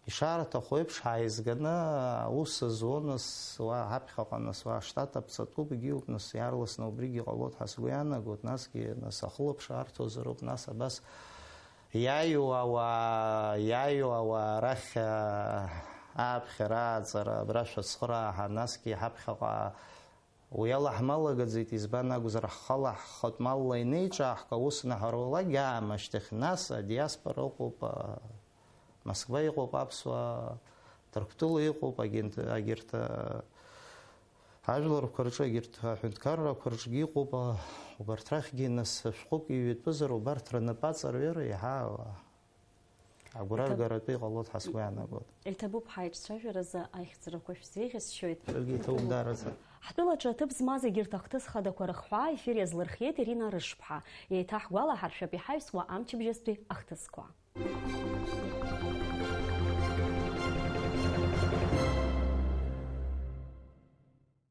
ишаарҭаху еиԥш ҳааизганы аус зуо, нас уа ҳаԥхьаҟа, нас уа аштат аԥҵатәуп, егьиуп, нас иаарласны убригьы ҟалоит ҳәа сгәы иаанагоит, насгьы нас ахылаԥшра арҭозароуп, нас абас Иааиуа ауаа, иааиуа ауаа рахь, аа, ааԥхьара, ааҵара, абра шәацхыраа ҳәа, насгьы ҳаԥхьаҟа уи ала ҳмалагаӡеит, избан акәзар, ҳхала ҳхатә малла инеиҿааҳк аус анаҳарулак аамышьҭахь, нас адиаспора ыҟоуп, аа, Москва иҟоуп аԥсуаа, Ҭырқәтәыла иҟоуп агент-, агерт, аа, Ажәларқәа рҿы, егьырҭ аҳәынҭқаррақәа рҿгьы иҟоуп, а, убарҭ рахьгьы нас шәҟәык иҩатәызар, убарҭ рнапы аҵарҩыр еиҳа, а, агәра Иҭаб-, ргаратәы иҟалоит ҳәа сгәы иаанагоит. Иҭабуп ҳаиҿцәажәаразы аихьӡарақәа шәзеиӷьасшьоит. Шәаргьы иҭабуп даараӡа. Ҳтәылаҿы аҭыԥ змаз егьырҭ ахҭыс хадақәа рыхҳәаа ефир иазлырхиеит Ирина Рышԥҳа. Еиҭаҳгәалаҳаршәап иҳаҩсуа амчыбжьастәи ахҭысқәа.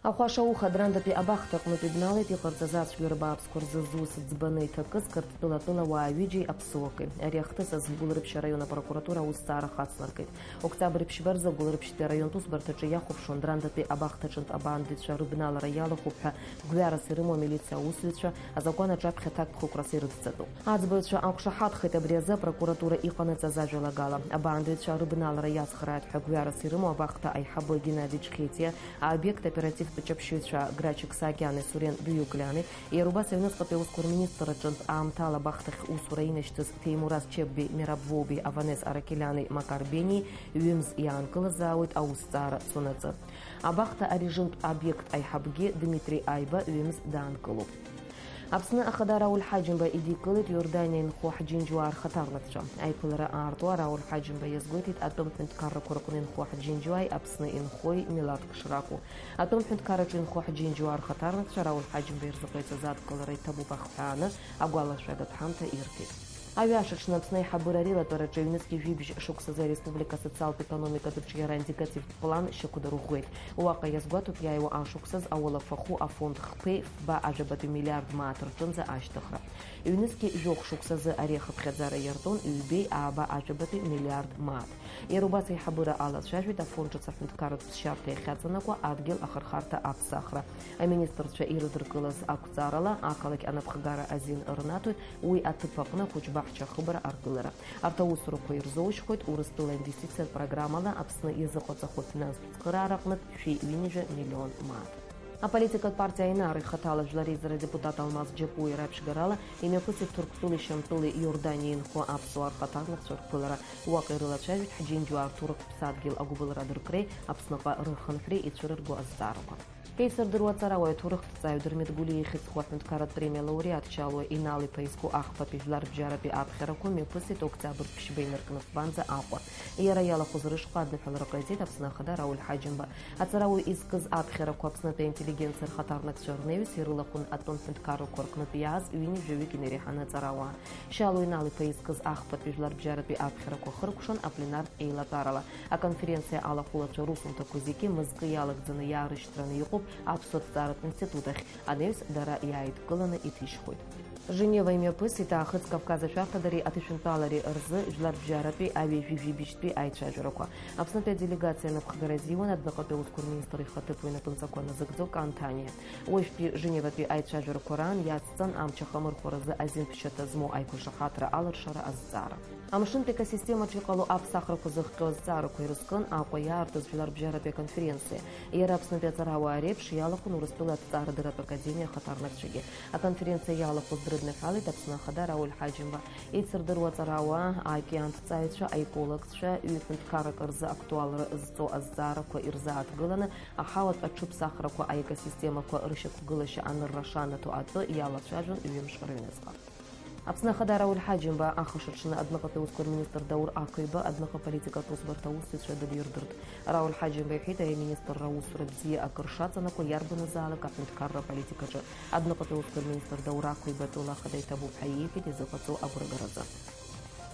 Ахәаша ауха Адрандатәи абахҭа аҟнытә ибналеит иҟарҵаз ацәгьоура бааԥсқәа рзы зус ӡбаны иҭакыз Қырҭтәыла атәылауаа ҩыџьеи аԥсуаки. Ари ахҭыс азы Гәылрыԥшь араион апрокуратура аусҭҵаара хацлыркит. Октиабр ԥшьба рзы Гәылрыԥшьтәи араионтә усбарҭаҿы иахәаԥшуан Адрандатәи абахҭаҿынтә абаандыҩцәа рыбналара иалахәуп ҳәа гәҩарас ирымоу амилициа аусзуҩцәа, азакәан аҿаԥхьа ҭакԥхықәрас ирыдҵатәуп. Аӡбаҩцәа ақәшаҳаҭхеит абри азы апрокуратура иҟанаҵаз ажәалагала. Абаандыҩцәа рыбналара иацхрааит ҳәа гәҩарас ирымоу абахҭа аиҳабы Геннади Џьхетиа, аобиект оператив Аҷаԥшьаҩцәа Грачик Саакьани Сурен Биуклиани, иара убас аҩныҵҟатәи аусқәа рминистр аҿынтә аамҭала абахҭахь усура инашьҭыз Ҭемураз Чебби, Мераб Воби, Аванес Аракеляни Макар Бени ҩымз иаанкылазаауеит аусҭҵаара цонаҵы. Абахҭа арежимтә обиект аиҳабгьы Дмитри Аиба ҩымз даанкылоуп. Аԥсны Ахада Рауль Ҳаџьымба идикылеит Иорданиа инхо ҳџьынџьуаа рхаҭарнакцәа. Аиԥылара аартуа Рауль Ҳаџьымба иазгәеиҭеит атәым ҳәынҭқаррақәа рҟны инхо ҳџьынџьуааи Аԥсны инхои милаҭк шракәу. Атәым ҳәынҭқарраҿы инхо ҳџьынџьуаа рхаҭарнакцәа Рауль Ҳаџьымба ирзыҟаиҵаз адкылара иҭабуп ахҳәааны агәалашәагатә ҳамҭа ирҭеит. Аҩаша аҽны Аԥсны аиҳабыра рилатәараҿы ҩнызқь жәибжь шықәсазы ареспублика асоциалтә-економикатә ҿиара аиндикативтә план шьақәдырӷәӷәеит. Уаҟа иазгәаҭоуп иааиуа ашықәсаз ауалафахәы афонд хԥеи фба ажәабатәи миллиард мааҭ рҿынӡа ашьҭыхра. Ҩнызқь жәохә шықәсазы ари ахыԥхьаӡара иартәон ҩбеи ааба ажәабатәи миллиард мааҭ. Иара убас аиҳабыра алацәажәеит афонд ҿыц аҳәынҭқарратә ԥсшьарҭа иахьаҵанакуа адгьыл ахырхарҭа аԥсахра. Аминистрцәа ирыдыркылаз ақәҵарала, ақалақь анапхгара азин рнаҭоит уи аҭыԥ аҟны ахәыҷбаҳча ахыбра аргылара. Арҭ аусурақәа ирзоужьхоит Урыстәыла инвестициатә программала Аԥсны иазыҟаҵахо афинанстә цхыраара аҟнытә шәи ҩынҩажәа миллион мааҭ. Аполитикатә партиа Аинар ихаҭала жәлар реизара адепутат Алмаз Џьапуа иара аԥшьгарала имҩаԥысит Ҭырқәтәылеи Шьамтәылеи Иорданиа инхо аԥсуаа рхаҭарнакцәа рԥылара. Уаҟа ирылацәажәеит ҳџьынџьуаа рҭоурыхтә ԥсадгьыл агәыбылра адыркреи Аԥсныҟа рырхынҳәреи ицәырырго азҵаарақәа. Еицырдыруа аҵарауаҩ аҭоурыхҭҵааҩ Дырмит Гәлиа ихьӡ зху аҳәынҭқарратә премиа лауреат Чалуа Инали Паиску ахԥатәи жәлар рыбжьаратәи аԥхьарақәа мҩаԥысит октиабр ԥшьба инаркны фбанӡа Аҟәа. Иара иалахәыз рышҟа адныҳәалара ҟаиҵеит Аԥсны Ахада Рауль Ҳаџьымба. Аҵарауаҩ изкыз аԥхьарақәа Аԥснытәи аинтеллигенциа рхаҭарнакцәа рнаҩс ирылахәын атәым ҳәынҭқаррақәа рҟнытә иааз ҩынҩажәаҩык инареиҳаны аҵарауаа. Шьалуа Инал-иԥа изкыз ахԥатәи жәларбжьаратәи аԥхьарақәа хыркәшан апленартә еилатәарала. Аконференциа алахәылацәа русумҭақәа зегьы мызкы иалагӡаны иаарышьҭраны иҟоуп Аԥсуа ҭҵааратә институт ахь, анаҩс дара иааидкыланы иҭишьхоит. Женева имҩаԥысит Аахыҵ Кавказ ашәарҭадареи аҭышәынтәалареи рзы жәларбжьаратәи аҩажәи жәибжьтәи аицәажәарақәа. Аԥснытәи аделегациа анапхгара азиуан адәныҟатәи аусқәа рминистр ихаҭыԥуаҩ инапынҵақәа назыгӡо Кантаниа. Уажәтәи Женеватәи аицәажәарақәа раан иацҵан амч ахамырхәаразы азин ԥшьаҭа змоу аиқәышаҳаҭра алыршара азҵаара. Амшынтә екосистемаҿы иҟало аԥсахрақәа зыхҟьо азҵаарақәа ирызкын Аҟәа иаартыз жәларбжьаратәи аконференциа. Иара Аԥснытәи аҵарауаа реиԥш иалахәын Урыстәыла аҭҵаарадырратә академиа ахаҭарнакцәагьы. Аконференциа иалахәыз дрыдныҳәалеит Аԥсны Ахада Рауль Ҳаџьымба. Еицырдыруа аҵарауаа, аокеантә ҵаҩцәа, аекологцәа, ҩ-ҳәынҭқаррак рзы актуалра зҵо азҵаарақәа ирзааҭгыланы, аҳауатә аҽыԥсахрақәа, аекосистемақәа рышьақәгылашьа анырра шанаҭо атәы иалацәажәон ҩымш рыҩныҵҟа. Аԥсны Ахада Рауль Ҳаџьымба ахш аҽны адәныҟатәи аусқәа рминистр Даур Ақәеиба адәныҟа политикатә усбарҭа аусзуҩцәа дырирдырт. Рауль Ҳаџьымба иҳәеит, ари аминистрра аусура бзиа акыр шаҵанакуа иарбанызаалак аҳәынҭқарра аполитикаҿы. Адәныҟатәи аусқәа рминистр Даур Ақәеиба атәыла ахада иҭабуп ҳәа ииҳәеит изыҟаҵоу агәрагара азы.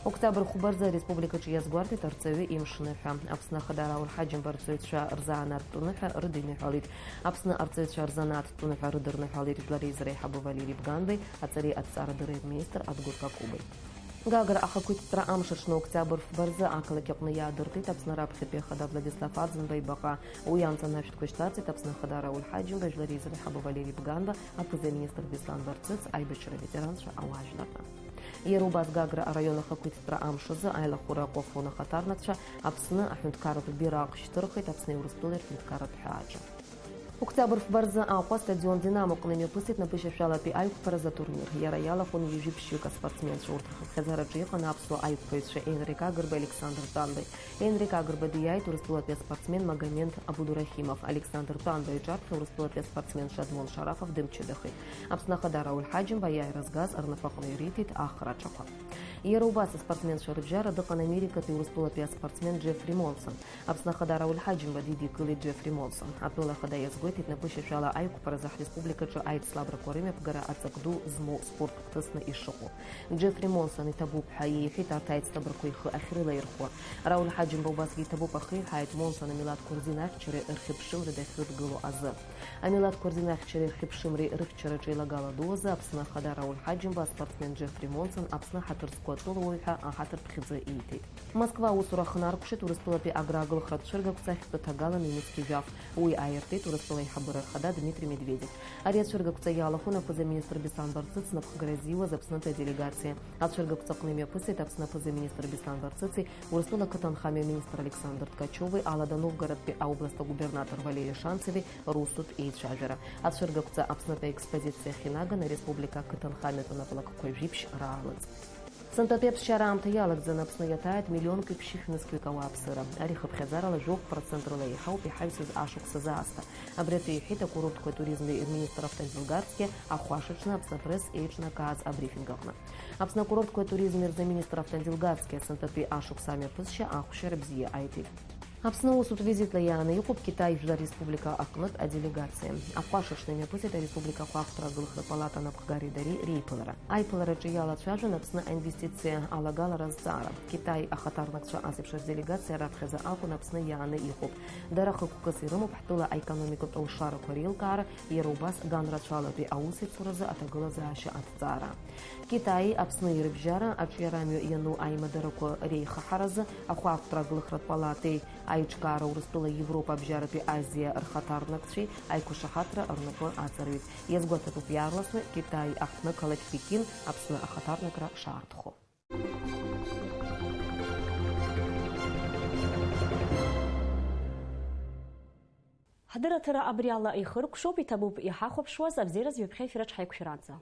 Октиабр хәба рзы ареспубликаҿы иазгәарҭеит арҵаҩы имшныҳәа. Аԥсны Ахада Рауль Ҳаџьымба арҵаҩцәа рзанааҭтә ныҳәа рыдиныҳәалеит. Аԥсны арҵаҩцәа рзанааҭтә ныҳәа рыдырныҳәалеит Жәлар Реизара аиҳабы Валери Бганбеи, аҵареи аҭҵаарадырреи рминистр Адгәыр Какубеи. Гагра ахақәиҭтәра амш аҽны октиабр фба рзы ақалақь аҟны иаадыртит Аԥсны раԥхьатәи ахада Владислав Арӡынба ибаҟа. Уи амҵан ашәҭқәа шьҭарҵеит Аԥсны Ахада Рауль Ҳаџьымба, Жәлар Реизара аиҳабы Валери Бганба, аԥыза-министр Беслан Барцыц, аибашьра аветеранцәа, ауаажәларра. Иара убас Гагра араион ахақәиҭтәра амш азы аилахәыра Кофон ахаҭарнакцәа Аԥсны аҳәынҭқарратә бираҟ шьҭырхит Аԥсни Урыстәылеи рҳәынҭқарратә ҳәааҿы. Октиабр фба рзы Аҟәа астадион Динамо аҟны имҩаԥысит напышьашәалатәи аиқәԥаразы атурнир. Иара иалахәын ҩажәи ԥшьҩык аспортсменцәа, урҭ рхыԥхьаӡараҿы иҟан аԥсуа аиқәԥаҩцәа Енрик Агрба, Александр Тәанбеи. Енрик Агрба диааит Урыстәылатәи аспортсмен Магомед Абудурахимов, Александр Тәанба иҿаԥхьа Урыстәылатәи аспортсмен Шадлон Шарафов дымчыдахеит. Аԥсны Ахада Рауль Ҳаџьымба аиааира згаз рнапаҟны ириҭеит ахраҿақәа. Иара убас аспортсменцәа рыбжьара дыҟан Америкатәи Урыстәылатәи аспортсмен Џефри Монсон. Аԥсны Ахада Рауль Ҳаџьымба дидикылеит Џефри Монсон. Атәыла Ахада иазгәеиҭеит напышьашәала аиқәԥаразы ҳреспубликаҿы аицлабрақәа рымҩаԥгара аҵак ду змоу спорт хҭысны ишыҟоу. Џефри Монсон иҭабуп ҳәа иеиҳәеит арҭ аицлабрақәа ихы ахьрылаирхәо. Рауль Ҳаџьымба убасгьы иҭабуп ахиҳәааит Монсон амилаҭқәа рзин ахьчареи рхьыԥшымреи дахьрыдгыло азы. Амилаҭқәа рзин ахьчареи рхьыԥшымреи рыхьчараҿы еилагала ду азы Аԥсны Ахада Рауль Ҳаџьымба аспортсмен Џефри Монсон Аԥсны ҳаҭыр зқәу атәылауаҩ ҳәа аҳаҭыр ԥхьаӡа ииҭеит. Москва аусура ахы наркәшеит Урыстәылатәи аграагылхратә цәыргақәҵа ахьтәы ҭагалан ҩнызқь жәаф. Уи аиртит Урыстәыла Аиҳабыра рхада Дмитри Медведев. Ари ацәыргақәҵа иалахәын аԥыза-министр Беслан Барцыц напхгара зиуаз Аԥснытәи аделегациа. Ацәыргақәҵаҟны имҩаԥысит Аԥсны аԥыза-министр Беслан Барцыци Урыстәыла ақыҭанхамҩа министр Александр Ткачеви, Алада Новгородтәи аобласт агубернатор Валери Шанцеви русутә еицәажәара. Ацәыргақәҵа Аԥснытәи аекспозициа ахь инаган ареспублика ақыҭанхамҩатә наплакқәа жәиԥшь раалыҵ. Сынтәатәи аԥсшьара аамҭа иалагӡаны Аԥсны иаҭааит миллионки ԥшьышә нызқьҩык ауааԥсыра. Ари хыԥхьаӡарала жәохә процент рыла еиҳауп иҳаҩсыз ашықәс азы аасҭа. Абри атәы иҳәеит акурортқәеи атуризми рминистр Автандил Гарцкиа ахәашаҽны Аԥсны Апресс еиҿнакааз абрифинг аҟны. Аԥсны акурортқәеи атуризми рзы аминистр Автандил Гарцкиа сынтәатәи ашықәс амҩаԥысшьа ахәшьара бзиа аиҭеит. Аԥсны аусутә визитла иааны иҟоуп Китаи Жәлар Республика аҟнытә аделегациа. Ахәашаҽны имҩаԥысит ареспублика ахәаахәҭра агылхратә палата анапхгареи дареи реиԥылара. Аиԥылараҿы иалацәажәон Аԥсны аинвестициа алагалара азҵаара. Китаи ахаҭарнакцәа азеиԥшыз делегациа раԥхьаӡа акәын Аԥсны иааны иҟоуп. Дара хықәкыс ирымоуп ҳтәыла аекономикатә лшарақәа реилкаара, иара убас ганрацәалатәи аусеицуразы аҭагылазаашьа аҭҵаара. Китаи Аԥсни рыбжьара аҿиарамҩа иану аимадарақәа реихаҳаразы ахәаахәҭра агылхратә палатеи аиҿкаара Урыстәыла Европа абжьаратәи Азиа рхаҭарнакцәеи аиқәшаҳаҭра рнапы аҵарҩит. Иазгәаҭатәуп иаарласны Китаи аҳҭнықалақь Пекин Аԥсны ахаҭарнакра шаартхо. Ҳдырраҭара абри ала ихыркәшоуп, иҭабуп иҳахәаԥшуаз, абзиараз ҩаԥхьа ефир аҿы ҳаиқәшәараанӡа.